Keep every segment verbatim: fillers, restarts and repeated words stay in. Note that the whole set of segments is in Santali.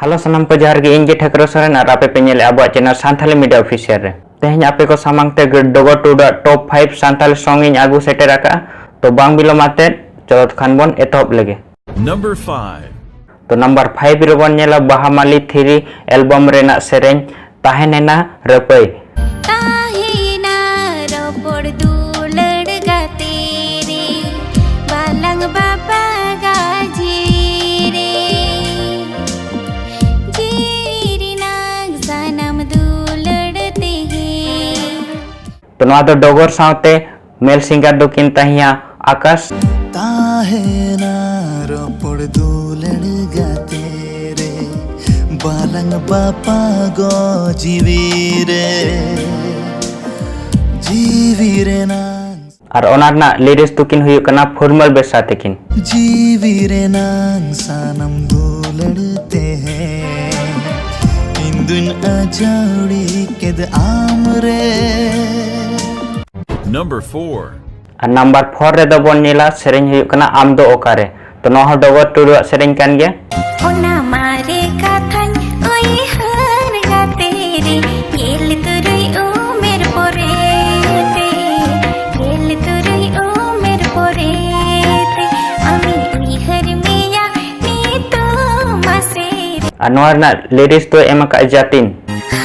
ᱦᱮᱞᱳ ᱥᱟᱱᱟᱢ ᱠᱚ ᱡᱚᱦᱟᱨ ᱜᱮ, ᱤᱧ ᱜᱮ ᱴᱷᱟᱹᱠᱨᱟᱹ ᱥᱚᱨᱮᱱ ᱟᱨ ᱟᱯᱮ ᱯᱮ ᱧᱮᱞᱮᱫᱼᱟ ᱟᱵᱚᱣᱟᱜ ᱪᱮᱱᱮᱞ ᱥᱟᱱᱛᱷᱟᱞᱤ ᱢᱤᱰᱤᱭᱟ ᱚᱯᱷᱤᱥᱤᱭᱟᱞ ᱨᱮ᱾ ᱛᱮᱦᱮᱧ ᱟᱯᱮ ᱠᱚ ᱥᱟᱢᱟᱝ ᱛᱮ ᱰᱚᱜᱚᱨ ᱴᱩᱰᱩᱣᱟᱜ ᱴᱚᱯ ᱯᱷᱟᱭᱤᱵᱷ ᱥᱟᱱᱛᱟᱲᱤ ᱥᱚᱝ ᱤᱧ ᱟᱹᱜᱩ ᱥᱮᱴᱮᱨ ᱟᱠᱟᱫᱼᱟ᱾ ᱛᱚ ᱵᱟᱝ ᱵᱤᱞᱚᱢ ᱟᱛᱮᱫ ᱪᱚᱞᱚᱛ ᱠᱷᱟᱱ ᱵᱚᱱ ᱮᱛᱚᱦᱚᱵ ᱞᱮᱜᱮ᱾ Number five. ᱛᱚ ᱱᱟᱢᱵᱟᱨ ᱯᱷᱟᱭᱤᱵᱷ ᱨᱮᱵᱚᱱ ᱧᱮᱞᱟ ᱵᱟᱦᱟ ᱢᱟᱞᱤ ᱛᱷᱨᱤ ᱮᱞᱵᱟᱢ ᱨᱮᱱᱟᱜ ᱥᱮᱨᱮᱧ ᱛᱟᱦᱮᱱᱮᱱᱟ ᱨᱟᱹᱯᱟᱹᱭ᱾ ᱛᱟᱦᱮᱱᱟ ᱨᱚᱯᱚᱲ ᱫᱩᱞᱟᱹᱲ ᱜᱟᱛᱮ ᱨᱮ, ᱵᱟᱞᱟᱝ ᱵᱟᱯᱟᱜᱟ ᱡᱤᱣᱤ ᱨᱮ᱾ ᱡᱤᱣᱤ ᱨᱮᱱᱟᱝ ᱥᱟᱱᱟᱢ ᱫᱩᱞᱟᱹᱲ ᱛᱮᱦᱮᱧ᱾ ᱛᱚ ᱱᱚᱣᱟ ᱫᱚ ᱰᱚᱜᱚᱨ ᱥᱟᱶᱛᱮ ᱢᱮᱞ ᱥᱤᱝᱜᱟᱨ ᱫᱚᱠᱤᱱ ᱛᱟᱦᱮᱸᱭᱟ ᱟᱠᱟᱥ᱾ ᱛᱟᱦᱮᱱᱟ ᱨᱚᱯᱚᱲ ᱫᱩᱞᱟᱹᱲ ᱜᱟᱛᱮ ᱨᱮ, ᱵᱟᱞᱟᱝ ᱵᱟᱯᱟᱜᱚ ᱡᱤᱣᱤ ᱨᱮ, ᱡᱤᱣᱤ ᱨᱮᱱᱟᱝ᱾ ᱟᱨ ᱚᱱᱟ ᱨᱮᱱᱟᱜ ᱞᱤᱨᱤᱠᱥ ᱫᱚᱠᱤᱱ ᱦᱩᱭᱩᱜ ᱠᱟᱱᱟ ᱯᱷᱩᱨᱢᱟᱹᱞ ᱵᱮᱥᱨᱟ ᱛᱟᱹᱠᱤᱱ᱾ ᱡᱤᱣᱤ ᱨᱮᱱᱟᱝ ᱥᱟᱱᱟᱢ ᱫᱩᱞᱟᱹᱲ ᱛᱮᱦᱮᱧ, ᱤᱧ ᱫᱩᱧ ᱟᱡᱟᱣᱲᱤ ᱠᱮᱫ ᱟᱢ ᱨᱮ᱾ Number four. ᱟᱨ ᱱᱟᱢᱵᱟᱨ ᱯᱷᱳᱨ ᱨᱮᱫᱚ ᱵᱚᱱ ᱧᱮᱞᱟ ᱥᱮᱨᱮᱧ ᱦᱩᱭᱩᱜ ᱠᱟᱱᱟ ᱟᱢ ᱫᱚ ᱚᱠᱟᱨᱮ᱾ ᱛᱚ ᱱᱚᱣᱟ ᱦᱚᱸ ᱰᱚᱜᱚᱨ ᱴᱩᱰᱩᱣᱟᱜ ᱥᱮᱨᱮᱧ ᱠᱟᱱ ᱜᱮᱭᱟ᱾ ᱚᱱᱟ ᱢᱟᱨᱮ ᱠᱟᱛᱷᱟᱧ ᱩᱭᱦᱟᱹᱨ ᱠᱟᱛᱮ ᱨᱮ, ᱜᱮᱞ ᱛᱩᱨᱩᱭ ᱩᱢᱮᱨ ᱯᱚᱨᱮ ᱛᱮ, ᱜᱮᱞ ᱛᱩᱨᱩᱭ ᱩᱢᱮᱨ ᱯᱚᱨᱮ ᱛᱮ, ᱟᱢᱤᱧ ᱩᱭᱦᱟᱹᱨ ᱢᱮᱭᱟ ᱱᱤᱛᱚᱜ ᱢᱟᱥᱮ ᱨᱮ᱾ ᱟᱨ ᱱᱚᱣᱟ ᱨᱮᱱᱟᱜ ᱞᱤᱨᱤᱠᱥ ᱫᱚ ᱮᱢ ᱟᱠᱟᱫ ᱡᱟᱛᱤᱱ᱾ ᱦᱟ,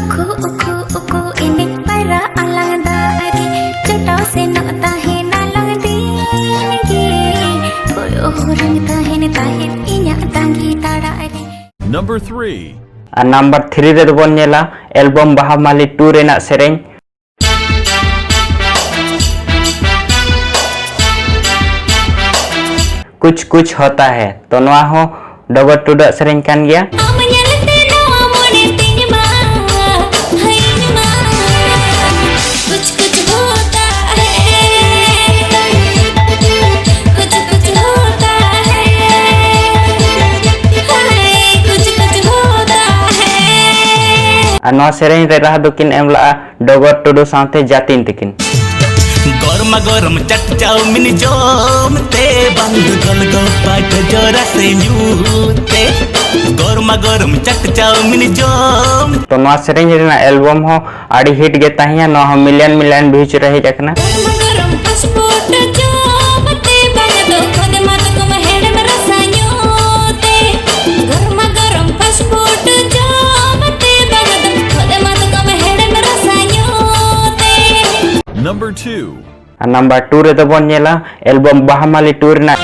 ᱩᱠᱩ, ᱩᱠᱩ, ᱩᱠᱩ, ᱮᱱᱮᱡ ᱯᱟᱭᱨᱟ ᱟᱞᱟᱝ ᱫᱟᱜ ᱨᱮ, ᱡᱚᱴᱟᱣ ᱥᱮᱱᱚᱜ ᱛᱟᱦᱮᱱᱟ ᱞᱟᱝ ᱫᱤᱱ ᱜᱮ᱾ ᱠᱚᱭᱚᱜ ᱦᱚᱨᱟᱧ ᱛᱟᱦᱮᱱ, ᱛᱟᱦᱮᱱ ᱤᱧᱟᱜ ᱛᱟᱸᱜᱤ ᱛᱟᱲᱟᱜ ᱨᱮ᱾ Number three. ᱟᱨ ᱱᱟᱢᱵᱟᱨ ᱛᱷᱨᱤ ᱨᱮᱫᱚ ᱵᱚᱱ ᱧᱮᱞᱟ ᱮᱞᱵᱟᱢ ᱵᱟᱦᱟ ᱢᱟᱞᱤ ᱴᱩ ᱨᱮᱱᱟᱜ ᱥᱮᱨᱮᱧ ᱠᱩᱪ ᱠᱩᱪ ᱦᱳᱛᱟ ᱦᱮ᱾ ᱛᱚ ᱱᱚᱣᱟ ᱦᱚᱸ ᱰᱚᱜᱚᱨ ᱴᱩᱰᱩᱣᱟᱜ ᱥᱮᱨᱮᱧ ᱠᱟᱱ ᱜᱮᱭᱟ᱾ ᱟᱢ ᱧᱮᱞᱛᱮ ᱱᱚᱣᱟ ᱢᱚᱱᱮ ᱛᱤᱧ ᱢᱟ ᱦᱟᱹᱭᱤᱱ ᱢᱟ᱾ ᱠᱩᱪ ᱠᱩᱪ ᱦᱳᱛᱟ ᱦᱮ, ᱠᱩᱪ ᱠᱩᱪ ᱦᱳᱛᱟ ᱦᱮ, ᱦᱟᱭ ᱠᱩᱪ ᱠᱩᱪ ᱦᱳᱛᱟ ᱦᱮ᱾ ᱟᱨ ᱱᱚᱣᱟ ᱥᱮᱨᱮᱧ ᱨᱮ ᱨᱟᱦᱟ ᱫᱚᱠᱤᱱ ᱮᱢ ᱞᱟᱜᱼᱟ ᱰᱚᱜᱚᱨ ᱴᱩᱰᱩ ᱥᱟᱶᱛᱮ ᱡᱟᱹᱛᱤᱱ ᱛᱤᱠᱤᱱ᱾ ᱜᱚᱨᱢᱟ ᱜᱚᱨᱚᱢ ᱪᱟᱴ ᱪᱟᱣᱢᱤᱱ ᱡᱚᱢ ᱛᱮ, ᱵᱟᱝ ᱫᱚ ᱜᱚᱞᱜᱚᱯᱟ ᱜᱚᱡᱚᱨᱟ ᱥᱮ ᱧᱩ ᱛᱮ᱾ ᱜᱚᱨᱢᱟ ᱜᱚᱨᱚᱢ ᱪᱟᱠ ᱪᱟᱣᱢᱤᱱ ᱡᱚᱢ᱾ ᱛᱚ ᱱᱚᱣᱟ ᱥᱮᱨᱮᱧ ᱨᱮᱱᱟᱜ ᱮᱞᱵᱚᱢ ᱦᱚᱸ ᱟᱹᱰᱤ ᱦᱤᱴ ᱜᱮ ᱛᱟᱦᱮᱸᱭᱟ, ᱱᱚᱣᱟ ᱦᱚᱸ ᱢᱤᱞᱤᱭᱚᱱ ᱢᱤᱞᱤᱭᱚᱱ ᱵᱷᱤᱭᱩᱡᱽ ᱨᱮ ᱦᱮᱡ ᱟᱠᱟᱱᱟ᱾ ᱜᱚᱨᱢᱟ ᱜᱚᱨᱚᱢ ᱯᱷᱟᱥᱴ ᱯᱷᱩᱰ ᱡᱚᱢ ᱛᱮ ᱵᱟᱝ ᱫᱚ ᱠᱷᱚᱫᱮ ᱢᱟᱛᱠᱚᱢ ᱦᱮᱲᱮᱢ ᱨᱟᱥᱟ ᱧᱩ ᱛᱮ᱾ ᱜᱚᱨᱢᱟ ᱜᱚᱨᱚᱢ ᱯᱷᱟᱥᱴ ᱯᱷᱩᱰ ᱡᱚᱢ ᱛᱮ ᱵᱟᱝ ᱫᱚ ᱠᱷᱚᱫᱮ ᱢᱟᱛᱠᱚᱢ ᱦᱮᱲᱮᱢ ᱨᱟᱥᱟ ᱧᱩ ᱛᱮ᱾ Number two. ᱟᱨ ᱱᱟᱢᱵᱟᱨ ᱴᱩ ᱨᱮᱫᱚ ᱵᱚᱱ ᱧᱮᱞᱟ ᱮᱞᱵᱚᱢ ᱵᱟᱦᱟᱢᱟᱞᱤ ᱴᱩ ᱨᱮᱱᱟᱜ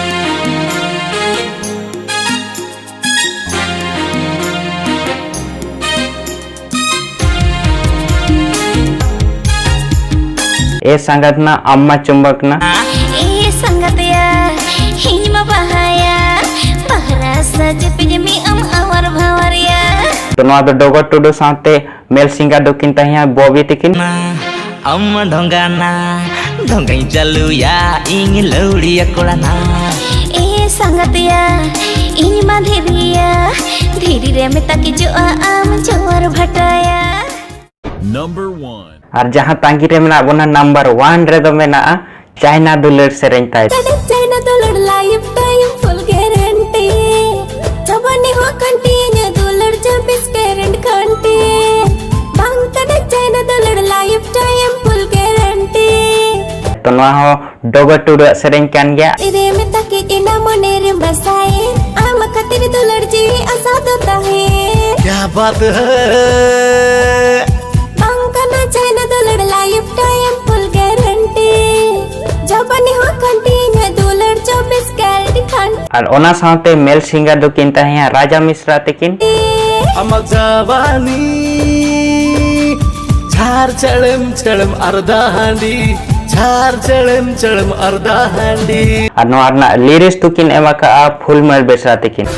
ᱮ ᱥᱟᱸᱜᱟᱛ ᱱᱟ ᱟᱢᱢᱟ ᱪᱩᱢᱵᱟᱠ ᱱᱟ᱾ ᱮ ᱥᱟᱸᱜᱟᱛ ᱭᱟ, ᱤᱧ ᱢᱟ ᱵᱟᱦᱟᱭᱟ, ᱵᱟᱦᱨᱟ ᱥᱟᱡ ᱯᱤᱡᱢᱤ ᱟᱢ ᱟᱣᱟᱨ ᱵᱷᱟᱣᱟᱨ ᱭᱟ᱾ ᱛᱚ ᱱᱚᱣᱟ ᱫᱚ ᱰᱚᱜᱚᱨ ᱴᱩᱰᱩ ᱥᱟᱶᱛᱮ ᱢᱮᱞ ᱥᱤᱝᱜᱟᱨ ᱫᱚᱠᱤᱱ ᱛᱟᱦᱮᱸᱭᱟ ᱵᱚᱵᱤ ᱛᱤᱠᱤᱱ᱾ ᱟᱢ ᱰᱷᱚᱸᱜᱟᱱᱟ, ᱰᱷᱚᱸᱜᱟᱧ ᱪᱟᱹᱞᱩᱭᱟ, ᱤᱧ ᱞᱟᱹᱣᱲᱤᱭᱟ ᱠᱚᱲᱟᱱᱟ᱾ ᱮ ᱥᱟᱸᱜᱟᱛᱮᱭᱟ, ᱤᱧ ᱢᱟ ᱫᱷᱤᱨᱤᱭᱟ, ᱫᱷᱤᱨᱤ ᱨᱮ ᱢᱮᱛᱟ ᱠᱤᱡᱚᱜᱼᱟ ᱟᱢ ᱡᱚᱣᱟᱨ ᱵᱷᱟᱴᱟᱭᱟ᱾ Number one. ᱟᱨ ᱡᱟᱦᱟᱸ ᱛᱟᱺᱜᱤ ᱨᱮ ᱢᱮᱱᱟᱜ ᱵᱚᱱᱟ ᱱᱟᱢᱵᱟᱨ ᱚᱣᱟᱱ ᱨᱮᱫᱚ ᱢᱮᱱᱟᱜᱼᱟ ᱪᱟᱭᱱᱟ ᱫᱩᱞᱟᱹᱲ ᱥᱮᱨᱮᱧ ᱛᱟᱭ᱾ ᱠᱟᱰᱮᱡ ᱪᱟᱭᱱᱟ ᱫᱩᱞᱟᱹᱲ ᱞᱟᱭᱤᱯ ᱴᱟᱭᱤᱢ ᱯᱷᱩᱞ ᱜᱮᱨᱮᱱᱴᱤ᱾ ᱡᱚᱵᱟᱱᱤ ᱦᱚᱸ ᱠᱷᱟᱱᱴᱤ ᱤᱧᱟᱹᱜ ᱫᱩᱞᱟᱹᱲ ᱪᱚᱵᱵᱤᱥ ᱠᱮᱨᱮᱱᱴ ᱠᱷᱟᱱᱴᱤ᱾ ᱵᱟᱝ ᱠᱟᱰᱮᱡ ᱪᱟᱭᱱᱟ ᱫᱩᱞᱟᱹᱲ ᱞᱟᱭᱤᱯ ᱴᱟᱭᱤᱢ ᱯᱷᱩᱞ ᱜᱮᱨᱮᱱᱴᱤ᱾ ᱛᱚ ᱱᱚᱣᱟ ᱦᱚᱸ ᱰᱚᱜᱚᱨ ᱴᱩᱰᱩᱣᱟᱜ ᱥᱮᱨᱮᱧ ᱠᱟᱱ ᱜᱮᱭᱟ᱾ ᱨᱮ ᱢᱮᱛᱟ ᱠᱮᱫ ᱮᱱᱟ ᱢᱚᱱᱮ ᱨᱮ ᱵᱟᱥᱟᱭᱮᱱ, ᱟᱢ ᱠᱷᱟᱹᱛᱤᱨ ᱫᱩᱞᱟᱹᱲ ᱡᱤᱣᱤ ᱟᱥᱟ ᱫᱚ ᱛᱟᱦᱮᱸ᱾ क्या बात है। ᱵᱟᱝ ᱠᱟᱱᱟ ᱪᱟᱭᱱᱟ ᱫᱩᱞᱟᱹᱲ ᱞᱟᱭᱤᱯ ᱴᱟᱭᱤᱢ ᱯᱷᱩᱞ ᱜᱮᱨᱮᱱᱴᱤ᱾ ᱡᱚᱵᱟᱱᱤ ᱦᱚᱸ ᱠᱷᱟᱱᱴᱤ ᱤᱧᱟᱹᱜ ᱫᱩᱞᱟᱹᱲ ᱪᱚᱵᱵᱤᱥ ᱠᱮᱨᱮᱴ ᱠᱷᱟᱱᱴᱤ᱾ ᱟᱨ ᱚᱱᱟ ᱥᱟᱶᱛᱮ ᱢᱮᱞ ᱥᱤᱝᱜᱟᱨ ᱫᱚᱠᱤᱱ ᱛᱟᱦᱮᱸᱭᱟ ᱨᱟᱡᱟ ᱢᱤᱥᱨᱟ ᱛᱟᱹᱠᱤᱱ᱾ ᱟᱢᱟᱜ ᱡᱟᱣᱟᱱᱤ ᱡᱷᱟᱨ ᱪᱟᱲᱮᱢ ᱪᱟᱲᱮᱢ ᱟᱨᱫᱟ ᱦᱟᱺᱰᱤ, ᱡᱷᱟᱨ ᱪᱟᱲᱮᱢ ᱪᱟᱲᱮᱢ ᱟᱨᱫᱟ ᱦᱟᱺᱰᱤ᱾ ᱟᱨ ᱱᱚᱣᱟ ᱨᱮᱱᱟᱜ ᱞᱤᱨᱤᱠᱥ ᱫᱚᱠᱤᱱ ᱮᱢ ᱟᱠᱟᱫᱼᱟ ᱯᱷᱩᱞᱢᱟᱹᱞ ᱵᱮᱥᱨᱟ ᱛᱟᱹᱠᱤᱱ᱾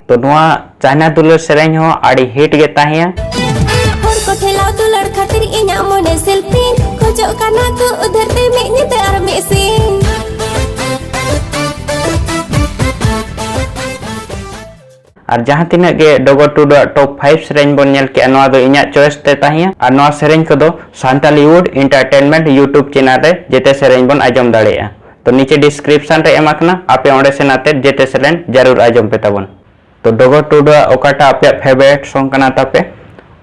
ᱛᱚ ᱱᱚᱣᱟ ᱪᱟᱭᱱᱟ ᱫᱩᱞᱟᱹᱲ ᱥᱮᱨᱮᱧ ᱦᱚᱸ ᱟᱹᱰᱤ ᱦᱤᱴ ᱜᱮ ᱛᱟᱦᱮᱸᱭᱟ᱾ ᱦᱚᱲ ᱠᱚ ᱴᱷᱮᱞᱟᱣ ᱫᱩᱞᱟᱹᱲ ᱠᱷᱟᱹᱛᱤᱨ ᱤᱧᱟᱜ ᱢᱚᱱᱮ ᱥᱤᱞᱯᱤᱧ ᱠᱷᱚᱡᱚᱜ ᱠᱟᱱᱟ ᱠᱚ ᱩᱫᱷᱟᱹᱨ ᱛᱮ ᱢᱤᱫ ᱧᱤᱫᱟᱹ ᱟᱨ ᱢᱤᱫ ᱥᱤᱧ᱾ ᱟᱨ ᱡᱟᱦᱟᱸ ᱛᱤᱱᱟᱹᱜ ᱜᱮ ᱰᱚᱜᱚᱨ ᱴᱩᱰᱩᱣᱟᱜ ᱴᱚᱯ ᱯᱷᱟᱭᱤᱵᱷ ᱥᱮᱨᱮᱧ ᱵᱚᱱ ᱧᱮᱞ ᱠᱮᱜᱼᱟ, ᱱᱚᱣᱟ ᱫᱚ ᱤᱧᱟᱹᱜ ᱪᱚᱭᱮᱥ ᱛᱮ ᱛᱟᱦᱮᱸᱭᱟ᱾ ᱟᱨ ᱱᱚᱣᱟ ᱥᱮᱨᱮᱧ ᱠᱚᱫᱚ Santallywood Entertainment YouTube ᱪᱮᱱᱮᱞ ᱨᱮ ᱡᱮᱛᱮ ᱥᱮᱨᱮᱧ ᱵᱚᱱ ᱟᱸᱡᱚᱢ ᱫᱟᱲᱮᱭᱟᱜᱼᱟ᱾ ᱛᱚ ᱱᱤᱪᱮ ᱰᱤᱥᱠᱨᱤᱯᱥᱚᱱ ᱨᱮ ᱮᱢ ᱟᱠᱟᱱᱟ, ᱟᱯᱮ ᱚᱸᱰᱮ ᱥᱮᱱ ᱟᱛᱮᱫ ᱡᱮᱛᱮ ᱥᱮᱨᱮᱧ ᱡᱟᱹᱨᱩᱲ ᱟᱸᱡᱚᱢ ᱯᱮ ᱛᱟᱵᱚᱱ᱾ ᱛᱚ ᱰᱚᱜᱚᱨ ᱴᱩᱰᱩᱣᱟᱜ ᱚᱠᱟᱴᱟᱜ ᱟᱯᱮᱭᱟᱜ ᱯᱷᱮᱵᱟᱨᱮᱴ ᱥᱚᱝ ᱠᱟᱱᱟ ᱛᱟᱯᱮ,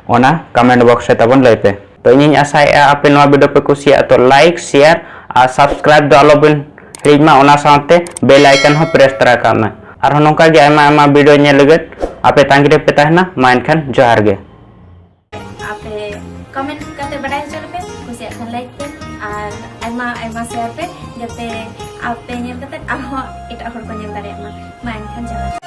ᱚᱱᱟ ᱠᱚᱢᱮᱱᱴ ᱵᱚᱠᱥ ᱨᱮ ᱛᱟᱵᱚᱱ ᱞᱟᱹᱭ ᱯᱮ᱾ ᱛᱚ ᱤᱧᱤᱧ ᱟᱥᱟᱭᱮᱫᱼᱟ ᱟᱯᱮ ᱱᱚᱣᱟ ᱵᱷᱤᱰᱤᱭᱳ ᱯᱮ ᱠᱩᱥᱤᱭᱟᱜᱼᱟ᱾ ᱛᱚ ᱞᱟᱭᱤᱠ, ᱥᱮᱭᱟᱨ ᱟᱨ ᱥᱟᱵᱥᱠᱨᱟᱭᱤᱵ ᱫᱚ ᱟᱞᱚᱵᱤᱱ ᱦᱤᱲᱤᱧ ᱢᱟ, ᱚᱱᱟ ᱥᱟᱶᱛᱮ ᱵᱮᱞ ᱟᱭᱠᱚᱱ ᱦᱚᱸ ᱯᱨᱮᱥ ᱛᱚᱨᱟ ᱠᱟᱜ ᱢᱮ᱾ ᱟᱨᱦᱚᱸ ᱱᱚᱝᱠᱟ ᱜᱮ ᱟᱭᱢᱟ ᱟᱭᱢᱟ ᱵᱷᱤᱰᱤᱭᱳ ᱧᱮᱞ ᱞᱟᱹᱜᱤᱫ ᱟᱯᱮ ᱛᱟᱺᱜᱤ ᱨᱮᱯᱮ ᱛᱟᱦᱮᱱᱟ᱾ ᱢᱟ ᱮᱱᱠᱷᱟᱱ ᱡᱚᱦᱟᱨ ᱜᱮ᱾ ᱟᱯᱮ ᱠᱚᱢᱮᱱᱴ ᱠᱟᱛᱮ ᱵᱟᱰᱟᱭ ᱦᱚᱪᱚ ᱞᱮᱯᱮ, ᱠᱩᱥᱤᱭᱟᱜ ᱠᱷᱟᱱ ᱞᱟᱭᱤᱠ ᱯᱮ ᱟᱨ ᱟᱭᱢᱟ ᱟᱭᱢᱟ ᱥᱮᱭᱟᱨ ᱯᱮ, ᱡᱟᱛᱮ ᱟᱯᱮ ᱧᱮᱞ ᱠᱟᱛᱮ ᱟᱨᱦᱚᱸ ᱮᱴᱟᱜ ᱦᱚᱲ ᱠᱚ ᱧᱮᱞ ᱫᱟᱲᱮᱭᱟᱜ ᱢᱟ᱾ ᱢᱟ ᱮᱱᱠᱷᱟᱱ ᱡᱚᱦᱟᱨ᱾